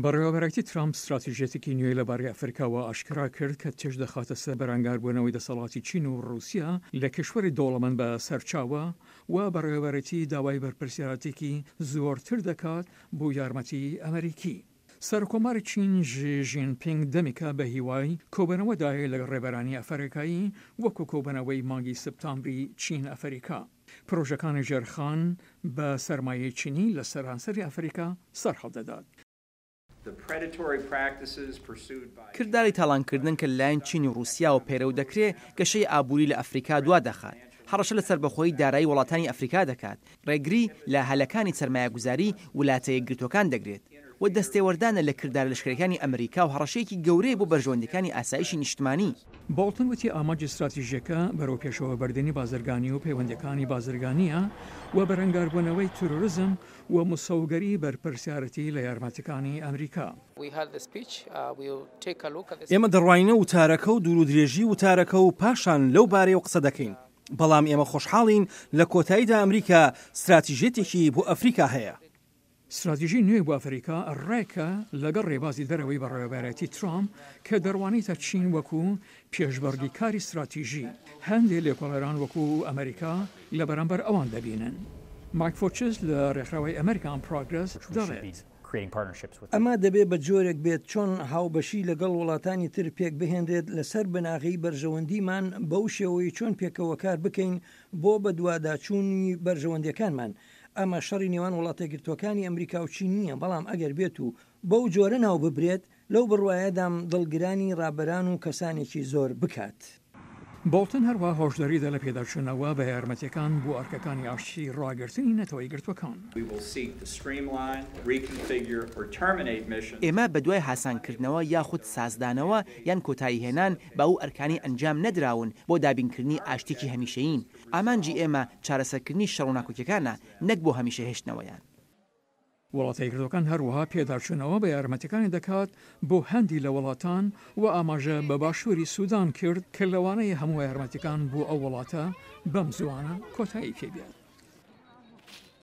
بەڕێوەبەرایەتی ترامپ ستراتیژیەتێکی نوێی لەبارەی ئەفریکاوە ئاشکرا کرد کە تێش دەخاتە سەر بەرەنگاربوونەوەی دەسەڵاتی چین و ڕووسیا لە کیشوەری دەوڵەمەند بە سەرچاوە و بەڕێوەبەرێتی داوای بەرپرسیارەتێکی زۆرتر دەکات بۆ یارمەتی ئەمەریکی. سەرکۆماری چین ژی ژین پینگ دەمێکە بە هیوای کۆبەنەوەدایە لەگەڵ ڕێبەرانی ئەفەریکایی وەکو کۆبەنەوەی مانگی سپتامبری چین ئەفەریکا. پرۆژەکانی ژێرخان بە سەرمایەی چینی لە سەرانسەری ئەفریکا سەرهەڵدەدات. کرداری تاڵانکردن کە لەلایەن چین و ڕووسیاوە پەیرەو دەکرێ، گەشەی ئابووری لە ئەفریکا دوا دەخات، هەڕەشە لە سەربەخۆیی دارایی وڵاتانی ئەفریکا دەکات، ڕێگری لە هەلەکانی سەرمایەگوزاری ولاتە یەکگرتووەکان دەگرێت و دەستێوەردانە لە کردارە لەشکریەکانی ئەمریکا و هەڕەشەیەکی گەورەیە بۆ بەرژەوەندیەکانی ئاسایشی نیشتمانی. بۆڵتن وتی ئامانجی ستراتیژیەکە بەرەو پێشەوەبردنی بازرگانی و پەیوەندیەکانی بازرگانیە و بەرەنگاربوونەوەی تیرۆرزم و مسۆگەری بەرپرسیارەتی لە یارمەتیکانی ئەمریکا. ئێمە دەڕوانینە وتارەکە و دوورودرێژی وتارەکە و پاشان لەو بارەیەوە قسە دەکەین. بەڵام ئێمە خۆشحاڵین لە کۆتاییدا ئەمریکا ستراتیژیەتێکی بۆ ئەفریکا هەیە. ستراتیژی نوێی بۆ ئەفریکا ڕێکە لەگەڵ ڕێبازی دەرەوەی بەڕێوەبەرایەتی ترامپ کە دەڕوانیتە چین وەکو پێشبڕگیکاری ستراتیژی، هەندێ لێکۆڵەران وەکو ئەمریکا لە بەرامبەر ئەوان دەبینن. مایک فۆچس لە ڕێکخراوەی ئەمریکان پرۆگرەس دەڵێت. ئەمە دەبێ بە جۆرێک بێت چۆن هاوبەشی لەگەڵ وڵاتانی تر پێکبهێنرێت لەسەر بناغەی بەرژەوەندیمان بەو شێوەی چۆن پێکەوە کار بکەین بۆ بەدواداچوونی بەرژەوەندیەکانمان. ئەمە شەڕی نێوان وڵاتەیەکگرتووەکانی ئەمریکا و چین نییە، بەڵام ئەگەر بێت و بەو جۆرە ناو ببرێت، لەو بڕوایەدام دڵگرانی ڕابەران و کەسانێکی زۆر بکات. بۆڵتن هەروەها هۆشداری دا لە پێداچوونەوە بە یارمەتیەکان بۆ ئەرکەکانی ئاشتی ڕاگرتنی نەتەوە یەکگرتووەکان. ئێمە بەدوای هاسانکردنەوە یاخود سازدانەوە یان کۆتاییهێنان بە ئەو ئەرکانەی ئەنجام نەدراون بۆ دابینکردنی ئاشتییەکی هەمیشەیین. ئامانجی ئێمە چارەسەرکردنی شەڕ و ناکۆکیەکانە نەک بۆ هەمیشە هێشتنەوەیان. وڵاتە یەکگرتووەکان هەروەها پێداچوونەوە بە یارمەتیەکانی دەکات بۆ هەندی لە وڵاتان و ئاماژە بە باشووری سودان کرد کە لەوانەیە هەموو یارمەتیەکان بۆ ئەو وڵاتە بەم زووانە کۆتایی پێ بێت.